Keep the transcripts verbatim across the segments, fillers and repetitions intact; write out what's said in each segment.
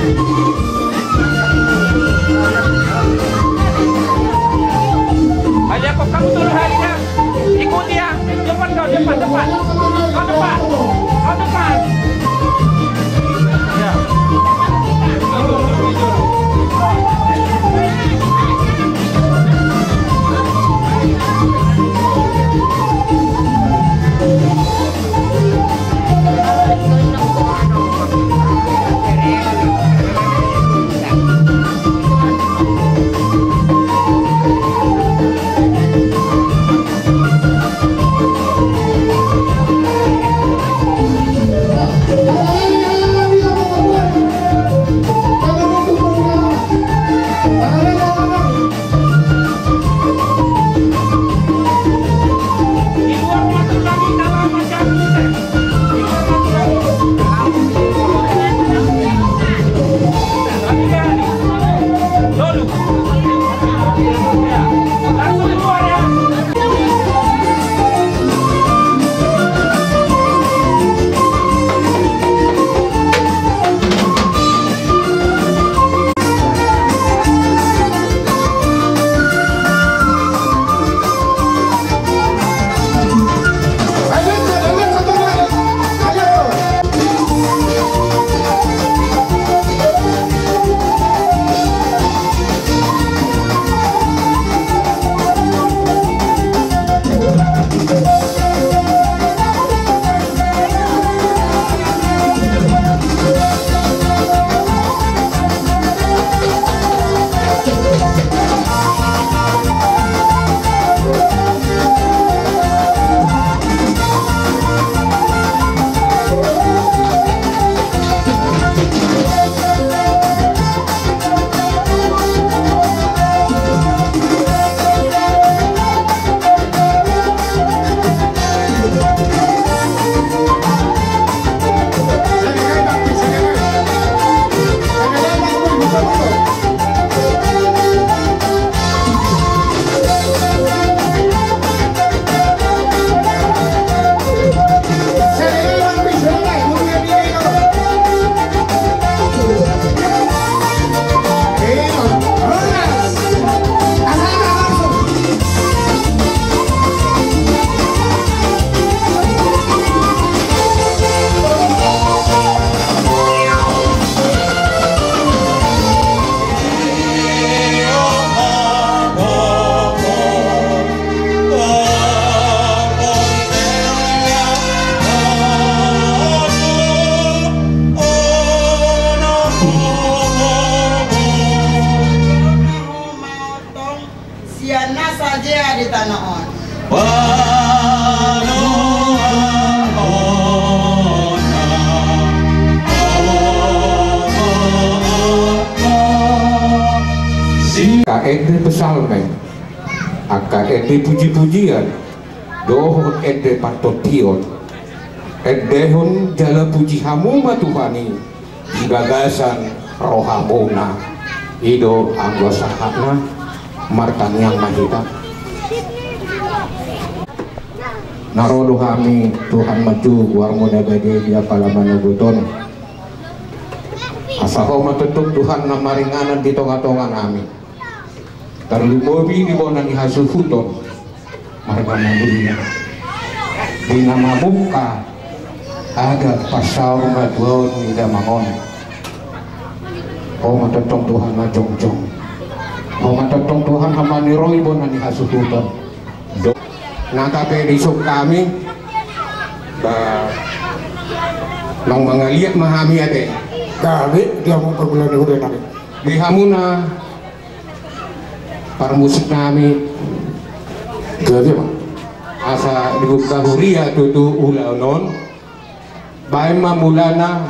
Ayo, kok kamu turun harinya? Ikuti ya. Depan kau, depan, depan. Kau depan. Kau depan. Ya. Sian na sajea di tano on. Angka ende psalmen, angka ende pujipujian, dohot ende partondion, endehon jala puji hamu ma Tuhan i di bagasan rohamuna. I do anggo sahatna. Martangiang ma hita. Na ro do hami Tuhan manjou goarmu na badia di apala manogot on. Asa Ho ma tongtong Tuhan na maringanan di tongatonganami. Tarlumobi di bona ni hasuhuton marga Manurina, di na mamungka adat parsaormatuaon ni damang on. Ho ma tongtong Tuhan na jongjong. Ho ma tongtong Tuhan na maniroi bona ni hasuhuton. Do-, nang hape dison hami, ba, nang mangaliat ma hami ate. Gabe di hamu parmula ni huria nami. Di hamuna parmusik nami. Jadi, Pak. Asa dibuka huria tutu ulaon on. Baen ma mulana,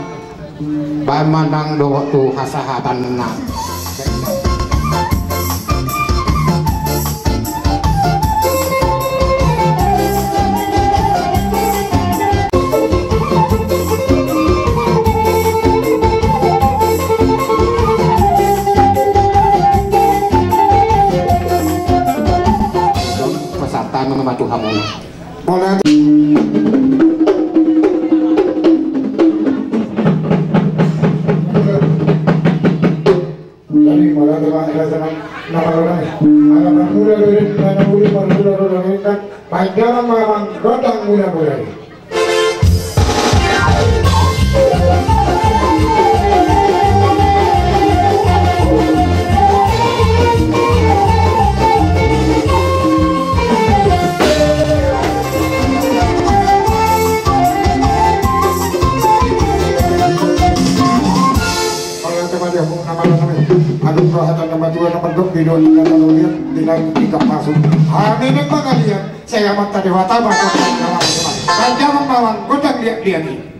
baen ma nang dohot tu hasahatanna. Pasahat ma tu hamuna. Mauliate. Ala pangula do i, ala pangula do i, ala pangula do i. Baen damang ma gondang mula-mula i. Agung roha tanda matua na mendok di dua tiga tano liat di langit tingkat masuk. Hami memang kalian. Sai Amanta Debata ma gondang liat-liat i.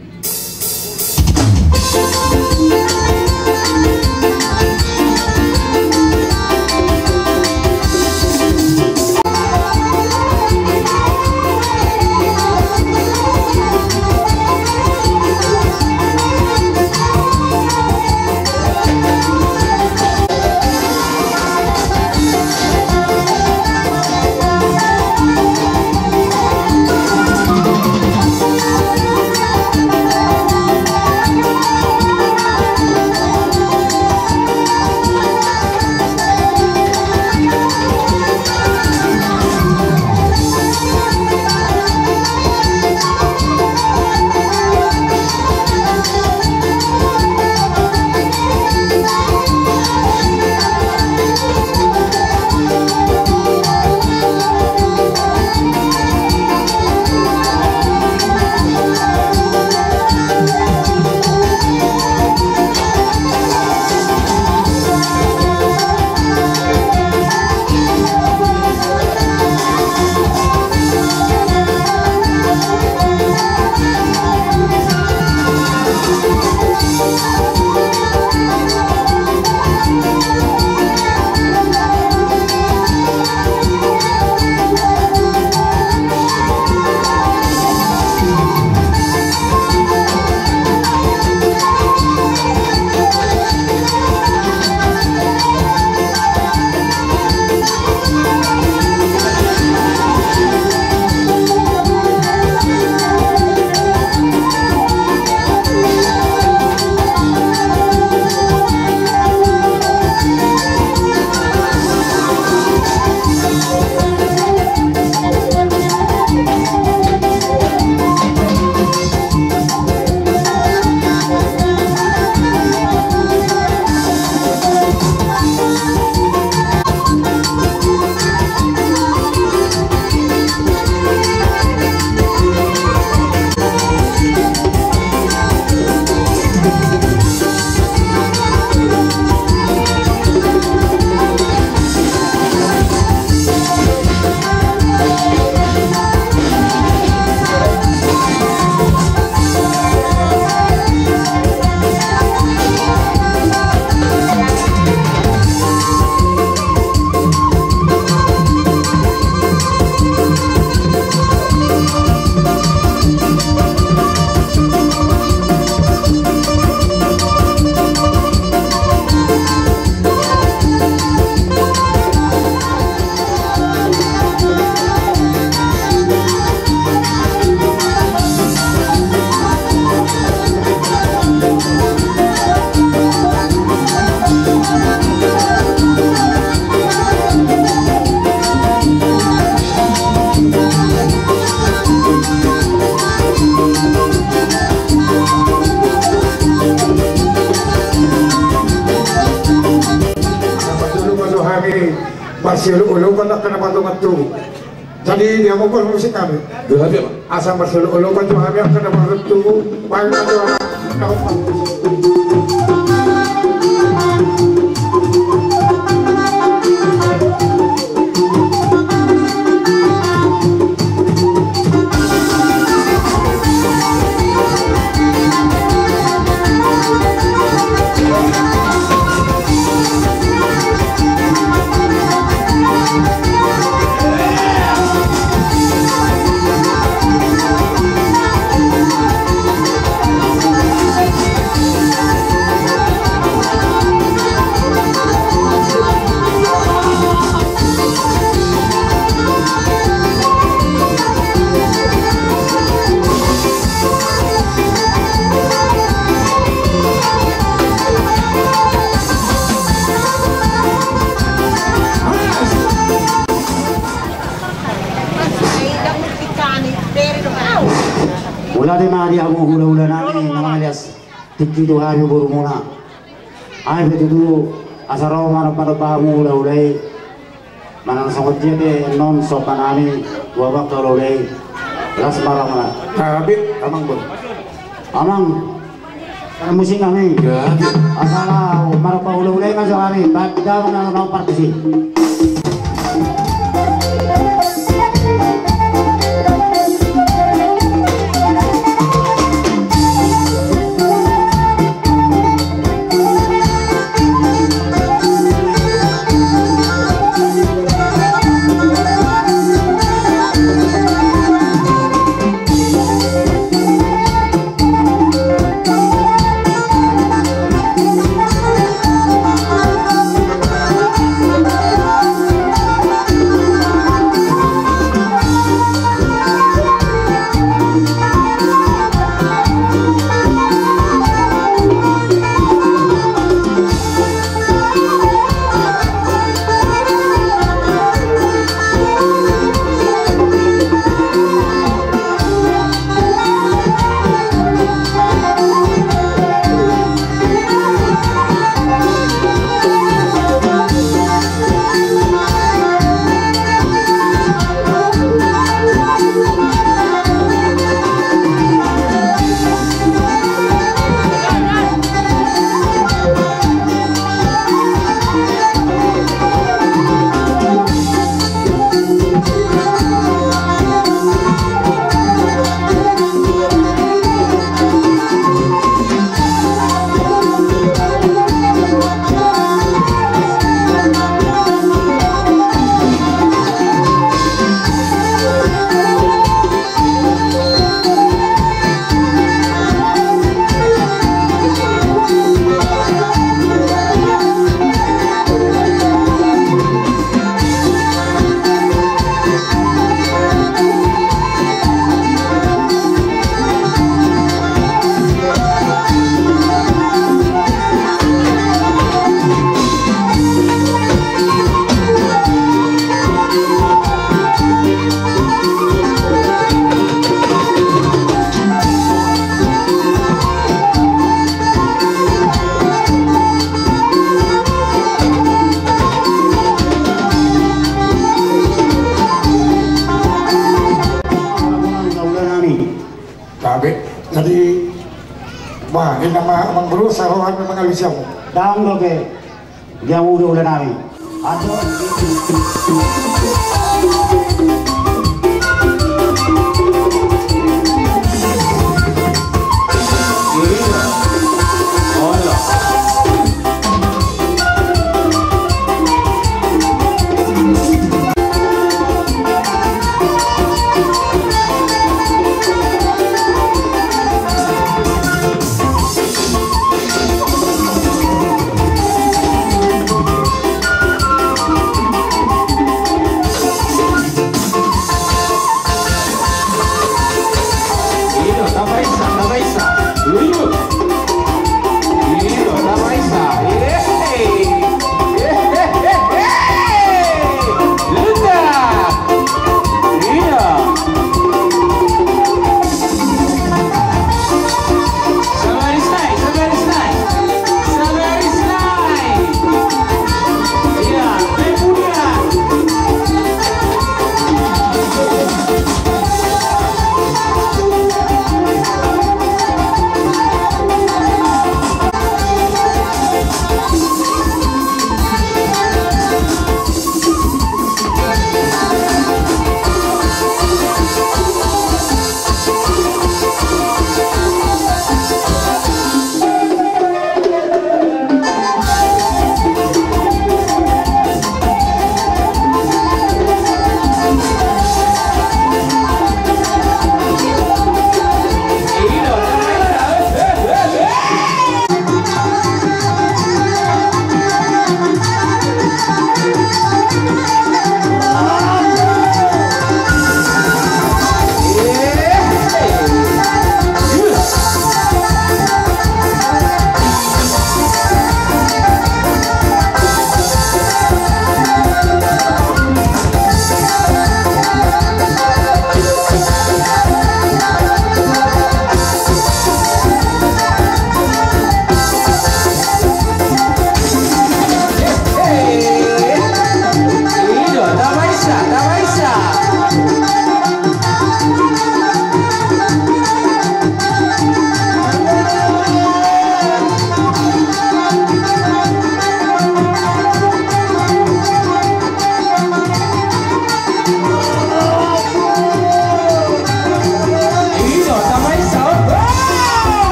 Marsiolop-olopan angka na mardongan tubu. Jadi dia mukul musik kami. Asa marsiolop-olopan tu hami angka na mardongan tubu. Baik aja. Ate ma di hamu hulahula nami, na mangalias tingki tu hami borumuna. Ai pe tutu asa ro ma na padopa hamu hulahula i. Manang songon dia pe non sopa nami, dua bangka hulahula i. Las ma roha. Habib, amang bun. Amang. Musik nami. Asal lau, marpa hulahula i ma jo nami. Baik, jauh na, na partisi. Tabe, jadi, wah, ini nama Amang Bro, sarohan memang alus jauh. Dang dope. Dia udah, udah nami. Atau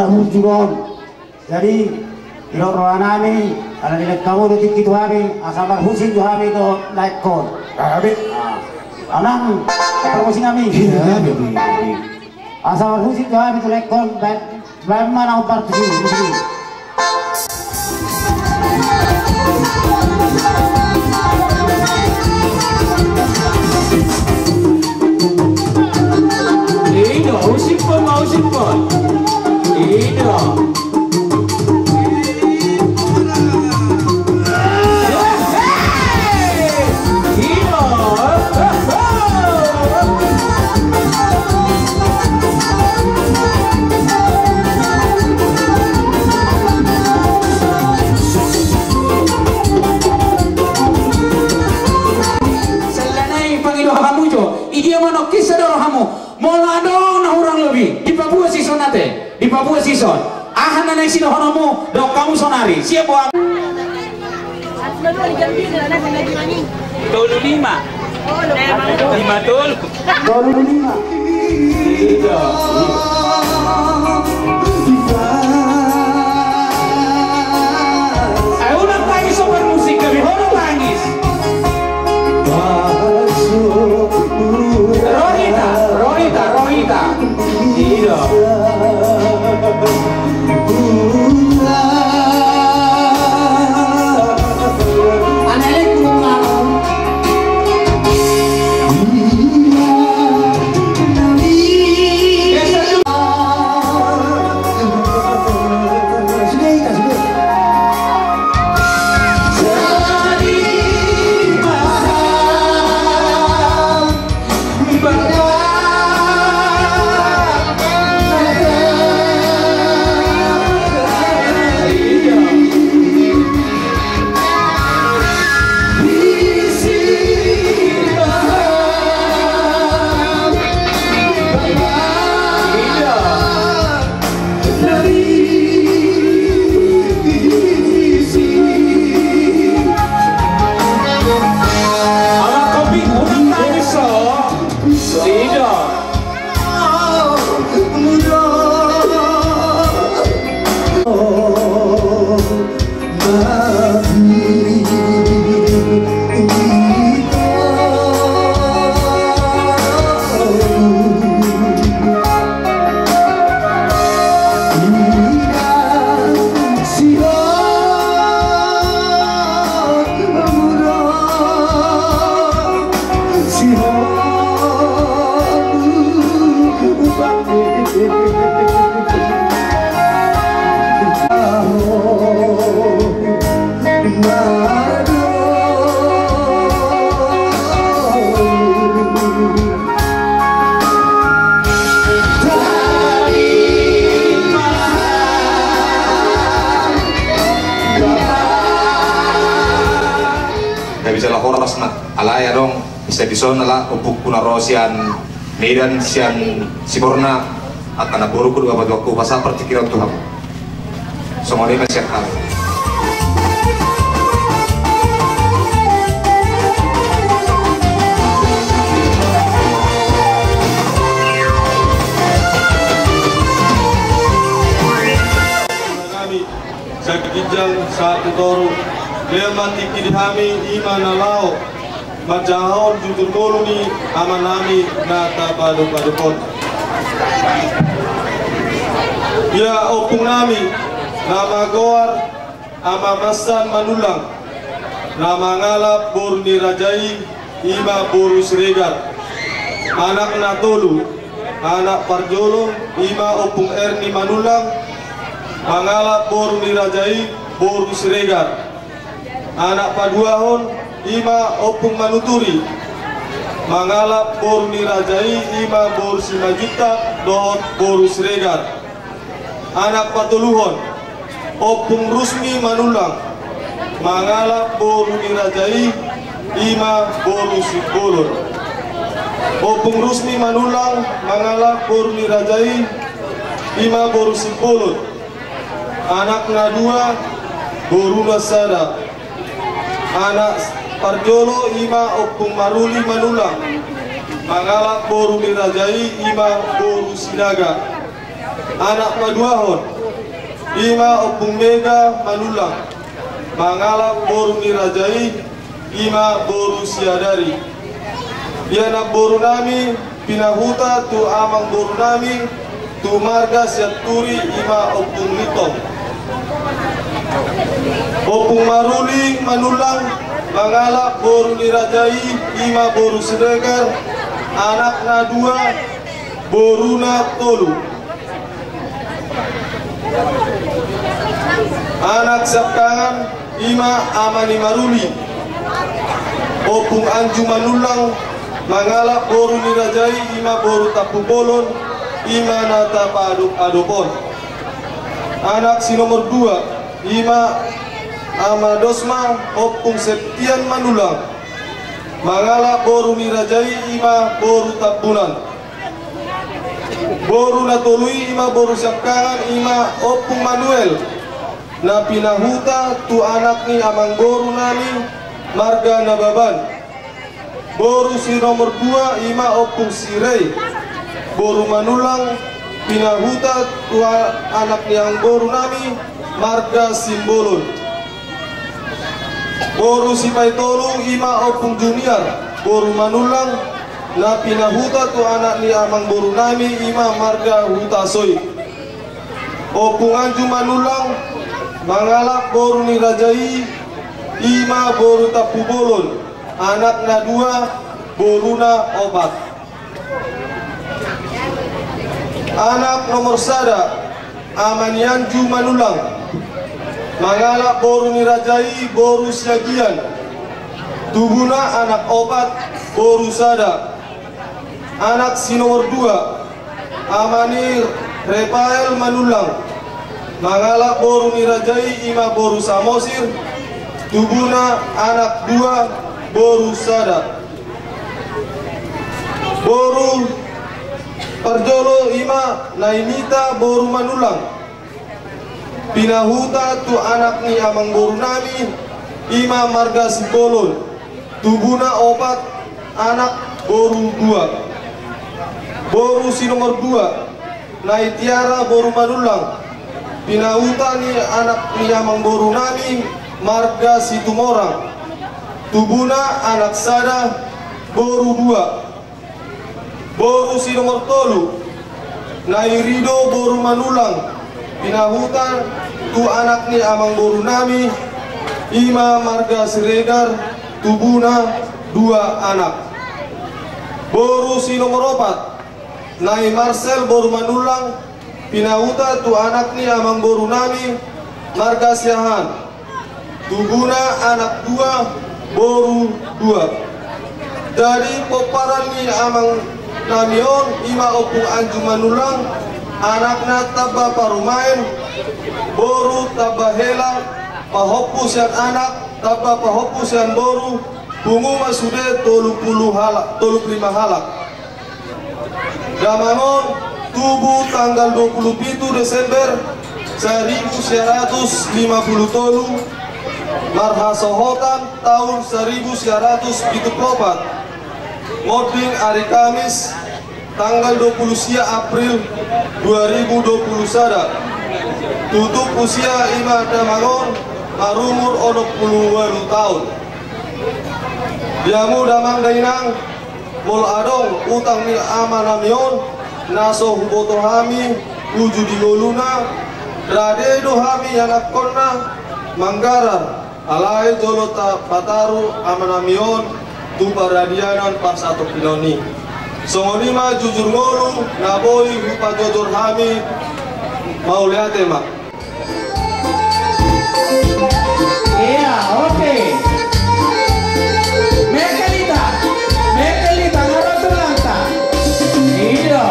Burju do on. Jadi, didok roha nami, ala dilehon hamu do tingki tu hami, asa marhusip do hami tu laengkon. Hami. Ah. Anang, parmusik nami. Iya, betul, betul. Asa marhusip do hami tu laengkon, baen, baen ma na umpar tu sini, tu sini. Ido, husipkon ma, husipkon. Ido. Sella nai pangido hamu jo, idia manongkin sada rohamu. Molo adong na hurang lobi, dipaboa sison ate, dipaboa sison. Aha na naeng sidohononmu, dok hamu sonari, siap boa. Tolu lima. Lima tolu. Tolu lima. Ayo ulang tangis, sobat musik kami, ulang tangis. Rohita, Rohita, Rohita. Iya. Nda bisa la horas na, alai adong bisa dison ala ompungku na ro sian Medan sian Siborna, angka namboruku dohot bapatuaku, pasahat partingkian on tu hamu. Songon i ma sian hami. Sian ginjang sahat tu toru, lehon ma tingki di hami, i ma na laho manjahahon tutur ngolu ni amanami na tapadopadophon. Ia ompungnami na margoar Ama Mansan Manullang, na mangalap boru ni raja i, i ma boru Siregar. Anakna tolu, anak parjolo i ma Ompung Erni Manullang, mangalap boru ni raja i, boru Siregar. Anak paduahon i ma Ompung Manuturi, mangalap boru ni raja i, i ma boru Simanjuntak dohot boru Siregar. Anak patoluhon, Ompung Rusmi Manullang, mangalap boru ni raja i, i ma boru Simbolon. Ompung Rusmi Manullang, mangalap boru ni raja i, i ma boru Simbolon. Anakna dua, boruna sada. Anak parjolo i ma Ompung Maruli Manullang, mangalap boru ni raja i, i ma boru Sinaga. Anak paduahon, I ma Ompung Mega Manullang, mangalap boru ni raja i, i ma boru Siadari. Ia namboru nami pinahuta tu amangboru nami, tu marga Sianturi, i ma Ompung Lintong. Ompung Maruli Manullang, mangalap boru ni raja i, i ma boru Siregar, anakna dua, boruna tolu. Anak siangkangan, i ma ama ni Maruli. Ompung Anju Manullang, mangalap boru ni raja i, i ma boru Tampubolon, i ma na tapaadop-adop on. Anak si nomor dua, i ma ama Dosma, Ompung Septian Manullang, mangalap boru ni raja i, i ma boru Tambunan. Boru na tolu i, i ma boru siangkangan, i ma Ompung Manuel, na pinahuta tu anak ni amangboru nami, marga Nababan. Boru si nomor dua, i ma Ompung Sirei, boru Manullang, pinahuta tu a-, anak ni amangboru nami, marga Simbolon. Boru si paitolu, i ma Ompung Junior, boru Manullang, na pinahuta tu anak ni amangboru nami, i ma marga Hutasoit. Ompung Anju Manullang, mangalap boru ni raja i, i ma boru Tampubolon, anakna dua, boruna opat. Anak nomor sada, ama ni Anju Manullang, mangalap boru ni raja i, boru Siagian. Tubuna anak opat, boru sada. Anak si nomor dua, ama ni Repael Manullang, mangalap boru ni raja i, i ma boru Samosir. Tubuna anak dua, boru sada. Boru parjolo, i ma Naimita boru Manullang, pinahuta tu anak ni amangboru nami, i ma marga Simbolon. Tubuna opat, anak, boru dua. Boru si nomor dua, Naitiara boru Manullang, pinahuta ni anak ni amangboru nami, marga Situmorang. Tubuna anak sada, boru dua. Boru si nomor tolu, Nairido boru Manullang, pinahuta tu anak ni amangboru nami, i ma marga Siregar. Tubuna dua anak. Boru si nomor opat, Nai Marsel boru Manullang, pinahuta tu anak ni amangboru nami, marga Siahaan. Tubuna anak dua, boru dua. Jadi pomparan ni amang nami on, i ma Ompung Anju Manullang, anakna tamba parumaen, boru tamba hela, pahompu sian anak tamba pahompu sian boru, pungu ma sude tolu pulu halak, tolu pulu lima halak. Damang on tubu tanggal dua pulu pitu Desember saribu sia ratus lima pulu tolu, marhasohotan taon saribu sia ratus pitu pulu opat, monding ari Kamis tanggal dua pulu sia April dua ribu dua pulu sada. Tutup usia i ma damang on marumur onom pulu ualu taon. Di hamu damang dainang, molo adong utang ni ama nami on na so huboto hami uju di ngoluna, rade do hami ianakkonna manggarar, alai jolo tapataru ama nami on tu paradianan parsatongkinan i. Songon i ma jujur ngolu na boi hupajojor hami. Mauliate ma. Iya, oke. Mekelita, mekelita, ngarotulanta. Iya.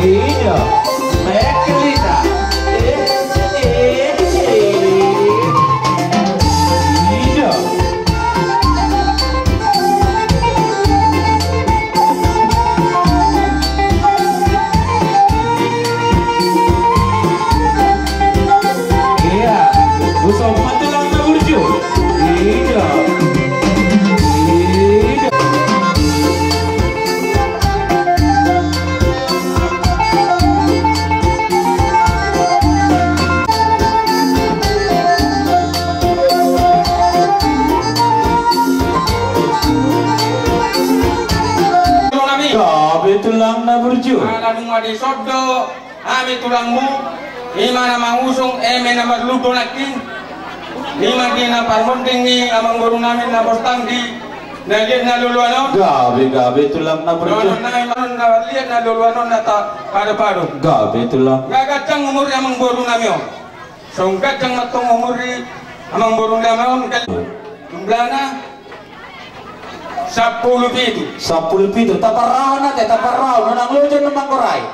Iya, mekelita. Ala nunga dison do hami tulangmu, i ma na mangusung eme na marlundu nangkin, i ma di na parmonding ni amangboru nami na bostang di na liat na loloan on. Gabe, gabe tulang na burju. Dohonon nami ma na liat na loloan on na tapado-pado. Gabe tulang. Nga ganjang umur ni amangboru nami on. Songon ganjang ma tong umur ni amangboru nami on. Jumlahna sampulu pitu. Sampulu pitu. Taparrahon ate, taparrahon. Unang loja na manggorai.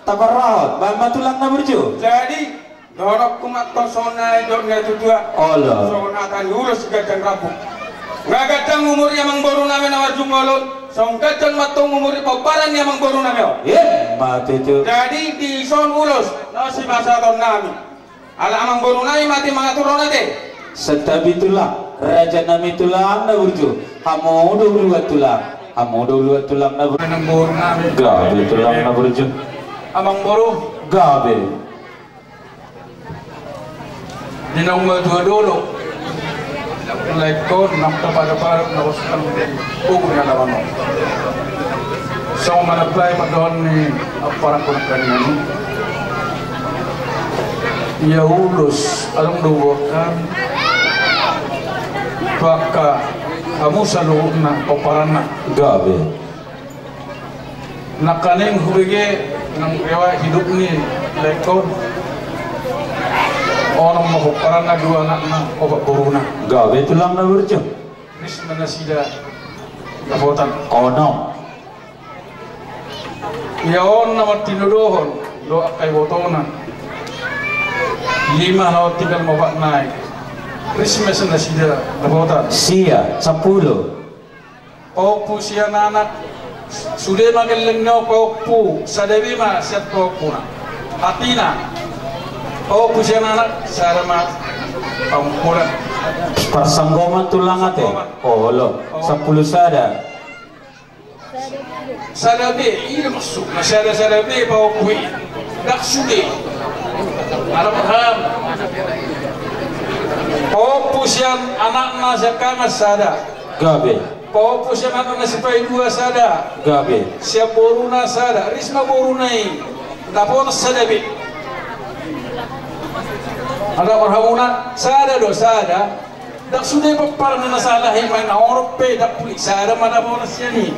Taparrahon. Baen ma tulang na burju. Jadi dohononku ma tong songon na nidok ni natuatua. Olo. Songon hata ni ulos ganjang rambu. Nga ganjang umur ni amangboru nami na marjumolo on, songon ganjang ma tong umur ni pomparan ni amangboru nami on. Ima tutu. Jadi dison ulos na sipasahaton nami. Ala amangboru nami ma ate mangaturhon ate. Santabi tulang, raja nami tulang na burju. Hamu do uluan tulang, hamu do uluan tulang na burju. Amangboru nami. Gabe tulang na burju. Amangboru. Gabe. Di naung matua do laengkon naung tapado-pado na bostang di ogung ni alaman on. Songon manambai pandohan ni amparangku nangkaningan i. Ia ulos adong do huboan tu angka hamu saluhutna pomparanna. Gabe. Nangkaning hubege nang rewa hidup ni laengkon. Onom ma pomparanna, dua anakna, opat boruna. Gabe tulang na burju. Risma nasida dapotan. Onom. Ia on na martinodohon do angka ibotona. Lima na on tinggal ma opat nai. Risma nasida dapotan. Sia, sampulu. Pahompu sian anak, sude ma gellengna on pahompu, sada be ma sian pahompuna. Artina, pahompu sian anak, sada ma pahompuna. Parsanggoman tulang ate? Parsanggoman. Olo, olo. Sampulu sada. Sada be, i do maksudna, sada-sada be pahompu i. Ndang sude. Ala paham. Pahompu sian anakna sian kangas sada. Gabe. Pahompu sian anakna sipaidua sada. Gabe. Sian boruna sada. Risma boruna i. Dapotan sada be. Ala marhamuna sada do sada. Ndang sude pomparanna na salah i ma na onom pe ndang puli sada ma dapotan sian i.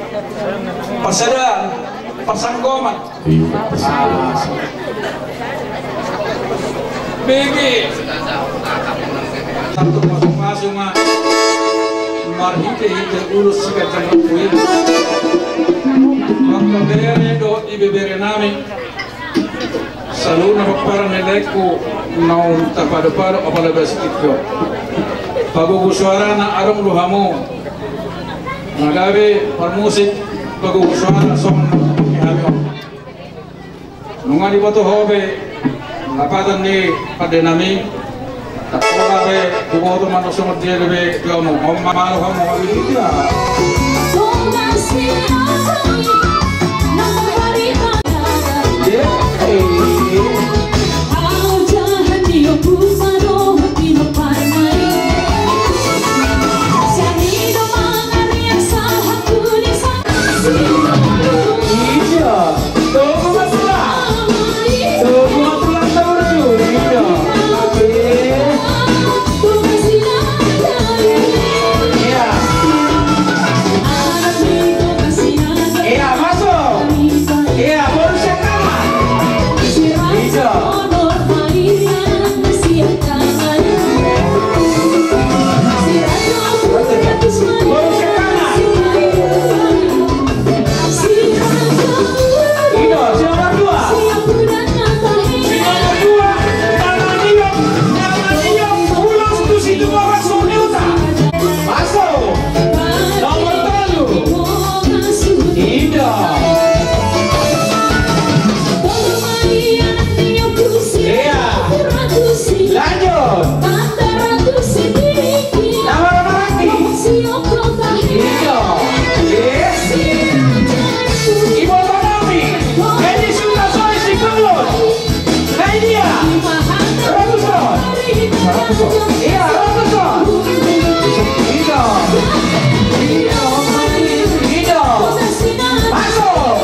Parsadaan, parsanggoman. Iya, parsanggoman. Bege. Tantu pasu-pasu ma marhite-hite ulos siganjang rambu i. Angka bere dohot ibebere nami. Saluhutna pomparan ni laengku naung tapado-pado apala basi tikko. Pagogo suarana adong do hamu. Na gabe parmusik pagogo suara songon hami on. Nunga diboto ho be lapatan ni pande nami. Tapora be huboto manang songon dia be tu hamu. Hamu malo hamu hamu dia. Lanjut. Nama Ramaraki. Iya. Yes. Ibu Tanawi. Edi Suka Soe Sikulun. Nah, ini dia. Ratuson. Iya, ratuson. Iya. Iya. Iya. Masuk.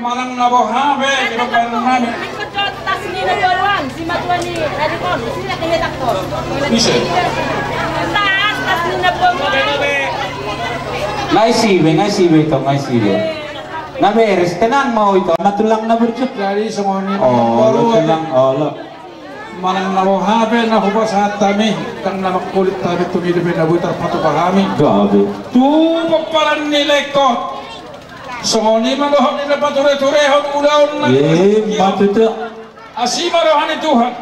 Manang na boha pe, di bagasan nami. Angkut do tas ni na boruan, si matua ni Radikon, si na kehe taktor. Ise? Tas, tas ni na boruan. Nga isi be, nga isi be, tong, nga isi be. Nga beres, tenang ma ho, ito, na tulang na burju. Jadi, songon i, oh, boru, tenang, olo. Manang na boha pe na hupasahat hami, ndang na mangkulit hami, tumida pe na boi tarpatupa hami. Gabe. Tu pomparan ni Lengkot. Songon i ma dohot ni na patureturehon ulaon na. Ima tutu. Asi ma roha ni Tuhan.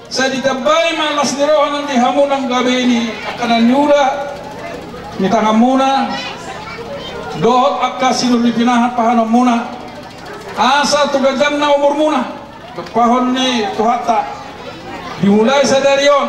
Sai ditambai ma las ni roha nang di hamu nang gabe ni angka na niula, ni tanganmuna, dohot angka sinur ni pinahan pahanonmuna. Asa tu ganjangna umurmuna. Tumpahon ni Tuhanta. Dimulai sadari on.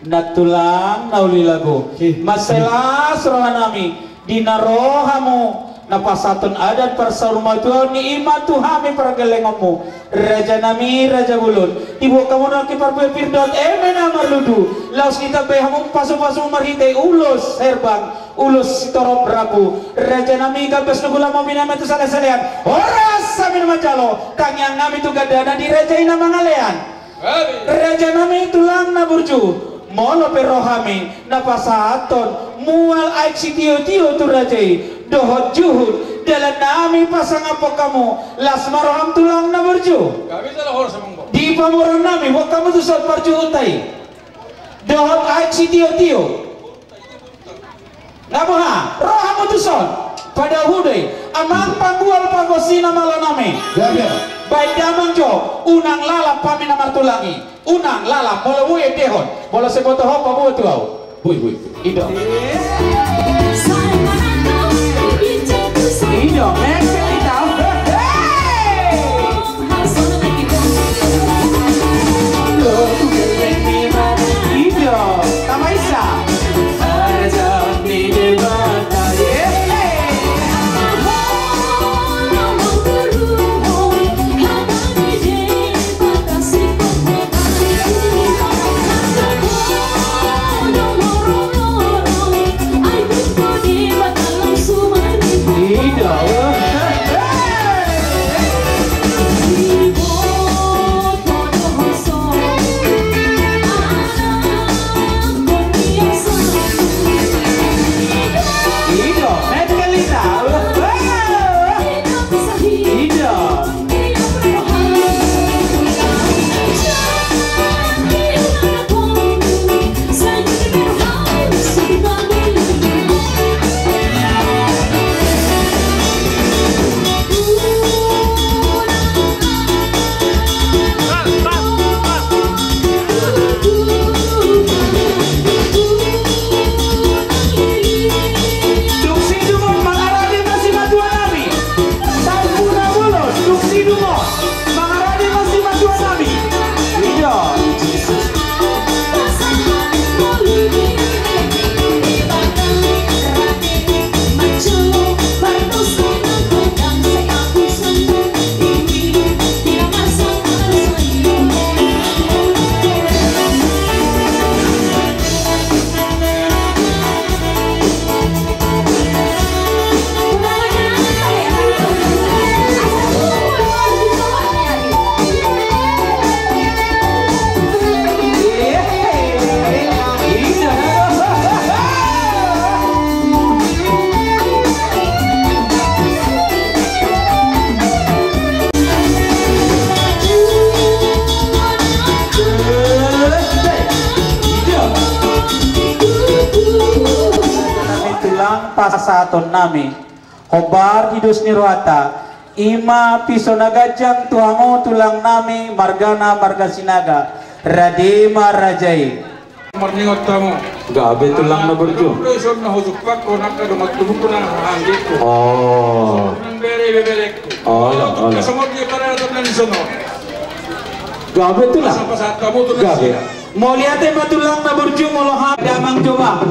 Na tulang na uli lagu. Ih. Mansai las roha nami di na ro hamu na pasahathon adat parsaur matua on, i ma tu hami pargellengonmu. Raja nami, raja bolon. Diboan hamu nangkin parbue pir dohot eme na marludu. Laos ditambai hamu pasupasu marhite ulos herbang. Ulos sitorop rambu. Raja nami, gambas nunga lam, binahen ma tu saleasalean. Horas hami na manjalo, tangiang nami tu gandana di raja i na mangalean. Raja nami tulang na burju, molo pe ro hami na pasahathon mual aek sitiotio tu raja i dohot juhut, dalan nami pasangaphon hamu, las ma roham tulang na burju. Di pamoruon nami, boan hamu tuson parjuhut i dohot aek sitiotio. Na boha, ro hamu tuson. Pada huda i, amang panggual panggonsi na malo nami. Baen damang jo, unang lalap hami na martulang i. Unang lalap, molo boi endehon, molo sai boto ho paboa tu ahu. Boi, boi. Ido. Ido, mengkel ita. Hei! Dung sidung on mangarade ma simatua nami. Sampurna bolon, dung sidung on mangarade ma simatua nami. Ido. Tulang pasahaton nami, hombar di dos ni rohanta, i ma piso na ganjang tu hamu tulang nami, margana marga Sinaga, rade ma raja i. Marningot hamu. Gabe tulang na burju. Ison na hujumpang ho nangka dongan tubuku nang hahanggingku. Oh. Nang bere bebelekku. Oh, iya, oh, iya. Songon dia pada datang dari sono. Gabe tulang. Gabe. Mauliate ma tulang na burju, molo hami damang jo ma.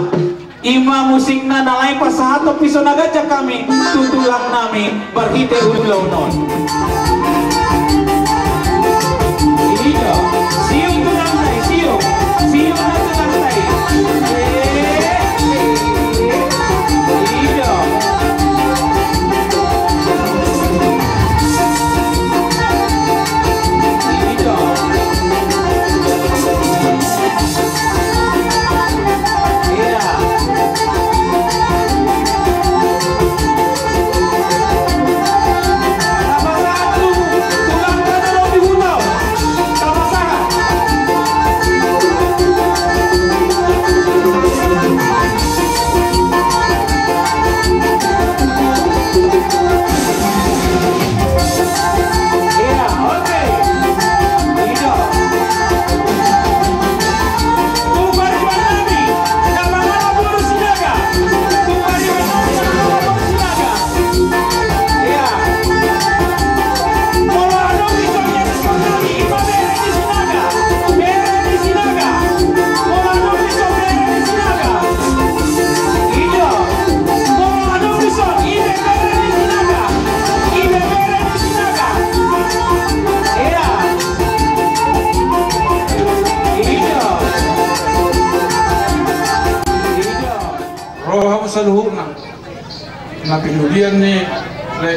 I ma musik na lae pasahaton piso na ganjang hami tu tulang nami marhite ulaon on. Ido, siung tulang nai, siung, siung na tulang nai. Ido.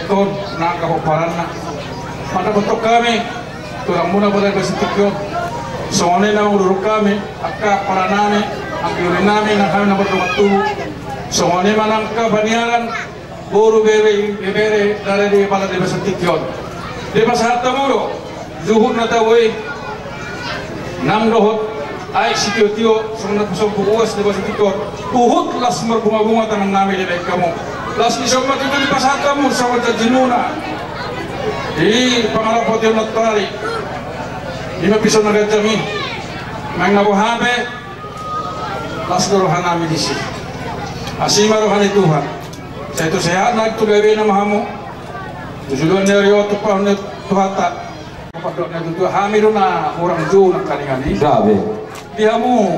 Ton, na angka pomparanna. Mandapothon hami, tulangmuna Balga Deba Santingki on. Songon i na mangudurhon hami, angka paranami, angka uli nami, nang hami na mardongan tubu. Songon i ma nang angka paniaran, boru, bere, ibebere, na di Balga Deba Santingki on. Dipasahat hamu do juhut na tabo i, nang dohot aek sitiotio, songon na pasombu uas di Deba Santingki on. Huhut las marbungabunga tangannami dibahen hamu. Las ni somba tutu dipasahat hamu songon janjimuna di pangarapotion na tadi. Ima pison na ganjang i. Manang na boha pe, las do rohanami disi. Asi ma roha ni Tuhan. Sai tu sehat, na tu gabena ma hamu. Tu joloan ni ari on, tumpahon ni Tuhanta. Pandok na tutu, hami do na hurang jou nangkaningan i. Gabe. Di hamu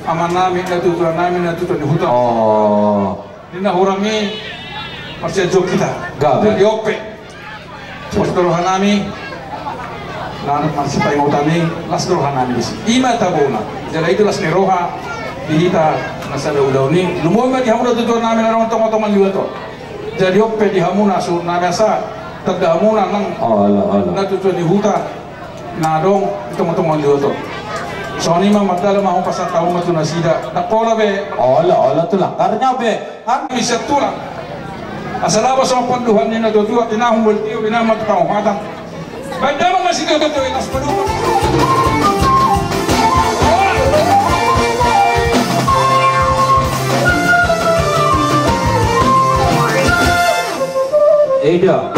amanami, na tutu, amanami na tutu ni huta. Oh. Di na hurang i, marsianjuan hita. Gabe. Jadi on pe, pos do rohanami. Na marsipaingotan i, las do rohanami disi. Ima tabona. Jala i do las ni roha di hita na sada ulaon i. Lumobi ma di hamu na tutu, amanami na adong tongatonga ni huta on. Jadi on pe di hamu na suhut nami, asa tanda hamuna nang, oh, ala, ala, na tutu ni huta na adong di tongatonga ni huta on. Songon i ma, mardalan ma hamu, pasahat hamu ma tu nasida. Ndang pola be. Ala, ala, tulang, karna be hami sian tulang. Asa laho songon pandohan ni na tuatua, tinahu ma tio, binahen ma tu pangohatan. Baen damang ma sitio-tio i, las paduka. Eda.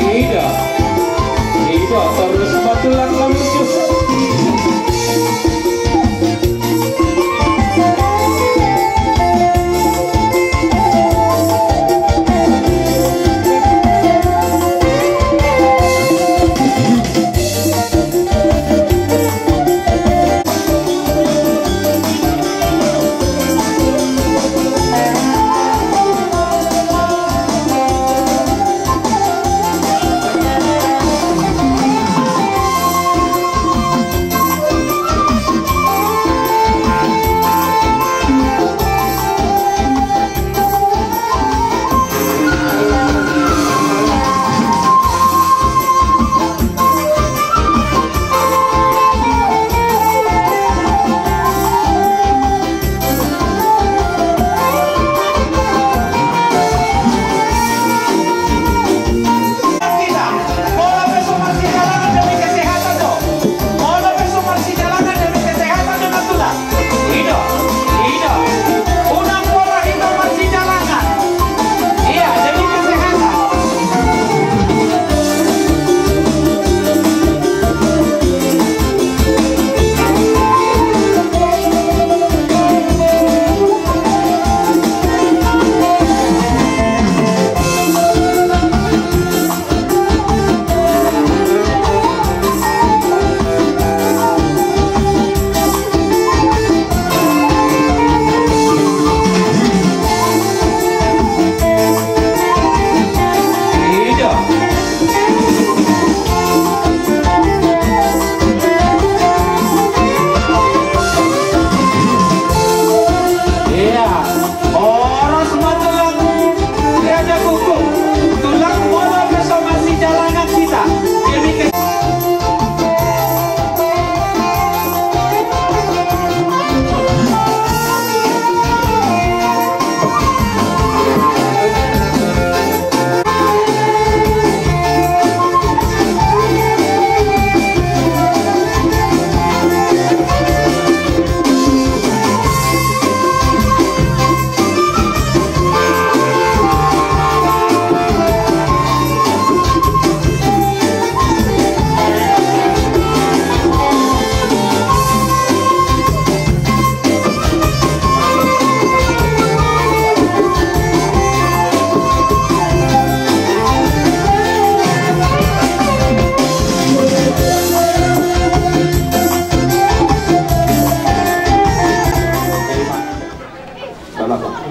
Ida, ida, torus ma tulang, torus. Molo pe so marsijalangan demi kesehatan do. Molo pe so marsijalangan demi kesehatan do, na tulang. Ido, ido. Unang pola hita marsijalangan. Iya, demi kesehatan. Iya. Horas ma tulang, Raja Kuku. Tulang, molo pe so marsijalangan hita. Demi ke-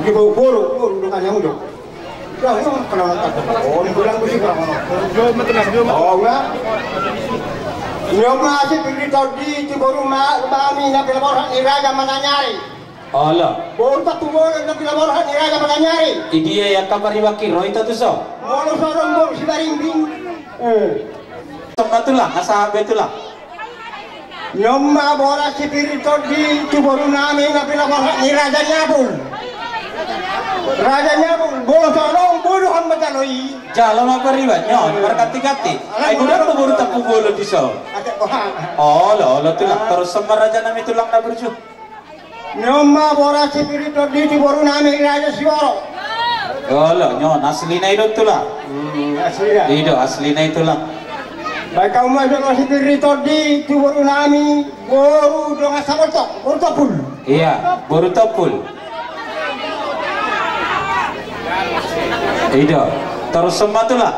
Oke, boru, boru, boru, boru, boru, boru, boru, boru, Ni on ma Sipir ni Tondi tu boru nami na pinaborhat ni Raja Mananyari. Olo. Boru Tampubolon na pinaborhat ni Raja Mananyari. Idia ia kabar iwaki roi tatu so. Molo so adong boru Sibarimbing. Eh. Sama tulang, asa be tulang. Ni on ma boru Sipir ni Tondi tu boru nami na pinaborhat ni Raja Nyabul. Raja Nyabul, boru so adong boru hamba jalo i. Jalo ma pariban, ni on, marganti-ganti. Ai godang do boru Tampubolon di so. Olo, olo tulang, torus ma raja nami tulang na burju. Ni on ma boru Sipir ni Tondi tu boru nami Raja Siboro. Olo, ni on, aslina i do tulang. Hmm, aslina. I do, aslina i tulang. Baen hamu ma jolo Sipir ni Tondi tu boru nami, boru Dongan Saboltok, boru Tompul. Ia, boru Tompul. I do, torus ma tulang.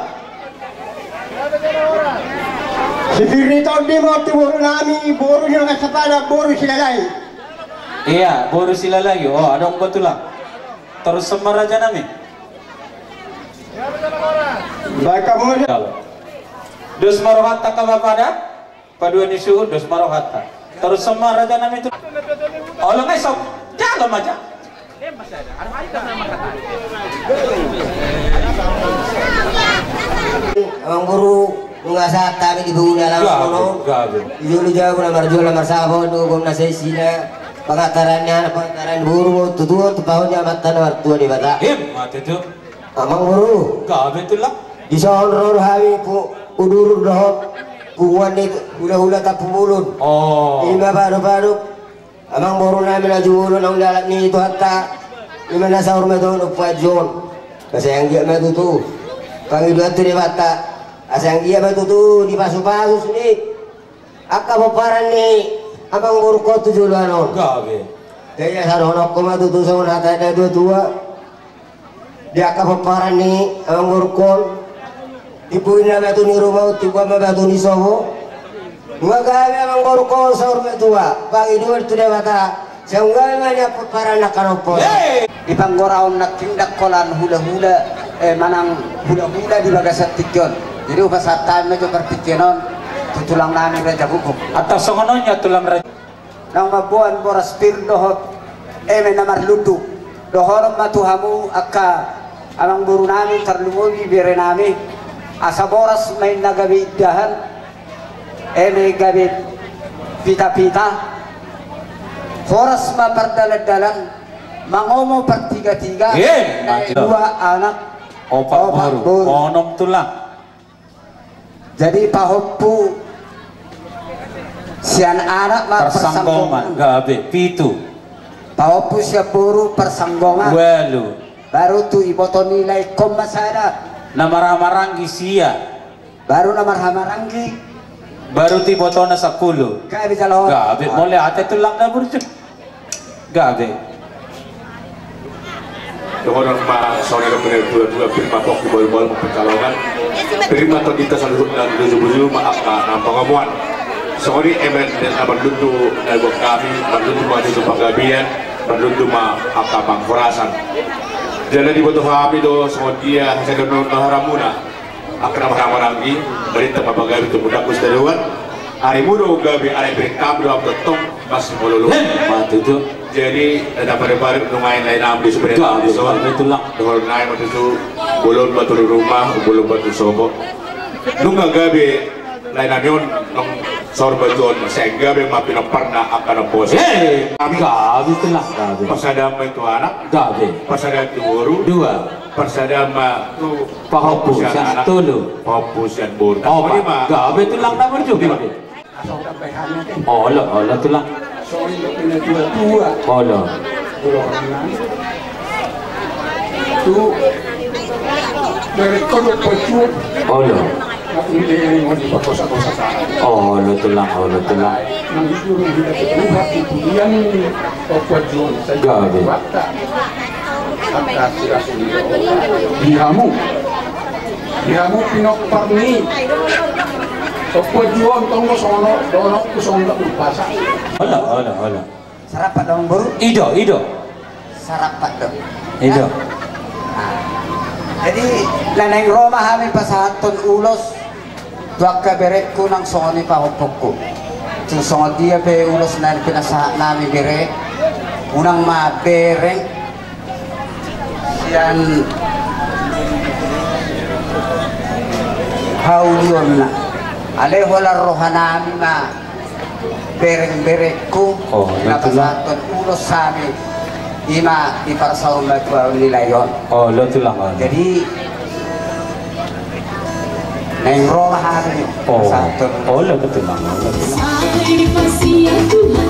Sipir ni Tondi ma tu boru nami, boru ni Dongan Sapada, boru Silalahi. Ia, boru Silalahi, o, adong do tulang. Torus ma raja nami. Baen hamu ma jolo. Dos ma rohanta angka bapa da. Paduan ni suhut dos ma rohanta. Torus ma raja nami tu. Olo nai sok. Jalo ma ja. Amangboru, nunga sahat hami di pangula laos kono. Gabe, gabe. Di jolo jabu na marjual na marsahap on, nunga gom na saisina. Pangantaran ni anak, pangantaran ni boru, tutu on tu pahon ni Amanta na martua Debata. Ima tutu. Amangboru. Gabe tulang. Dison ro do hami pu-, udur dohot punguan ni hulahula Tampubolon. O. Ima padopadop. Amangboru nami na jumolo naung lalap ni Tuhanta. Ima na saur matua on Ompu Ajo on. Asa anggiat ma tutu pangidoan tu Debata. Asa anggiat ma tutu dipasupasu sude angka pomparan ni amangborungkon tu joloan on. Gabe. Jadi asa dohononku ma tutu songon hata ni natuatua. Di angka pomparan ni amangborungkon. Timbo inna batu ni ruma, timbo amma batu ni sopo. Nunga gabe amangborungkon saur matua. Pangidoan tu Debata. Sai nunga gabe ma nian pomparan nangkin ompung. Di panggoraon nangkin dang holan hulahula, eh, manang hulahula di bagasan tingki on. Jadi hupasahat hami ma jo partingkian on tu tulang nami Raja Guguk. Antong songon on ia tulang Raja. Naung mamboan boras pir dohot eme na marlundu. Dohonon ma tu hamu angka amangboru nami tarlumobi bere nami. Asa boras ma inna gabe indahan. Eme gabe pitapita. Horas ma pardalandalan. Mangomo partigatiga. Ima tutu. Dua anak. Opat boru. Onom tulang. Jadi pahompu sian anak ma parsanggoman. Parsanggoman. Gabe. Pitu. Pahompu sian boru parsanggoman. Ualu. Baru tu iboto ni laengkon ma sada. Na marhahamaranggi sia. Baru na marhahamaranggi. Baru tu ibotona sampulu. Gabe jala on. Gabe, mauliate tulang na burju. Gabe. Dohonon ma songon na natuatua, pir ma pongki, bohal-bohal ma pansalongan. Pir ma tondinta saluhutna, bujur-bujur ma angka na pangomoan. Songon i eme na marlundu na diboan hami, marlundu ma tutu panggabean, marlundu ma angka panghorasan. Jala diboto hami do songon dia hasadaon na haramuna. Angka na marhahamaranggi, marhite ma pagabe tu mudangku sitadoan. Ari mudangku gabe, ari bereng hami do am tongtong masimalolong. Ima tutu. Jadi na pare-pare nunga i lae nami di sude, gabe, dohot nai ma tutu, bolon ma tu ruma, bolon ma tu sopo. Nunga gabe lae nami on, nunga saur matua on, sai gabe ma pinomparna angka na poso. Hei, gabe tulang, gabe. Parsada ma tu anak. Gabe. Parsada tu boru. Dua. Parsada ma tu pahompu sian anak. Tolu. Pahompu sian boru. Opat. Gabe tulang na burju. Olo, olo tulang. Olo. Tu bere kodo pocuk. Olo. Olo tulang, olo tulang. Gabe. Di hamu. Di hamu pinompar ni Ompu Ajo on, tonggo songon on, dohononku songon na umpasa. Olo, olo, olo. Sarapat do, Amangboru? I do, i do. Sarapat do. I do. Nah. Jadi, na naeng ro ma hami pasahathon ulos tu angka berengku nang songon i pahompungku. Tung songon dia pe ulos na pinasahat nami bere, unang ma bereng sian haulionna. Alai holan roha nami ma bereng-berengku, oh, na pasahathon ulos hami, ima diparsaulhon ma tu ahu nilai on. Oh, lo tulang on. Jadi, naeng ro ma hami, oh, pasahathon. Oh, lo tulang on. Sai dipasiat Tuhan,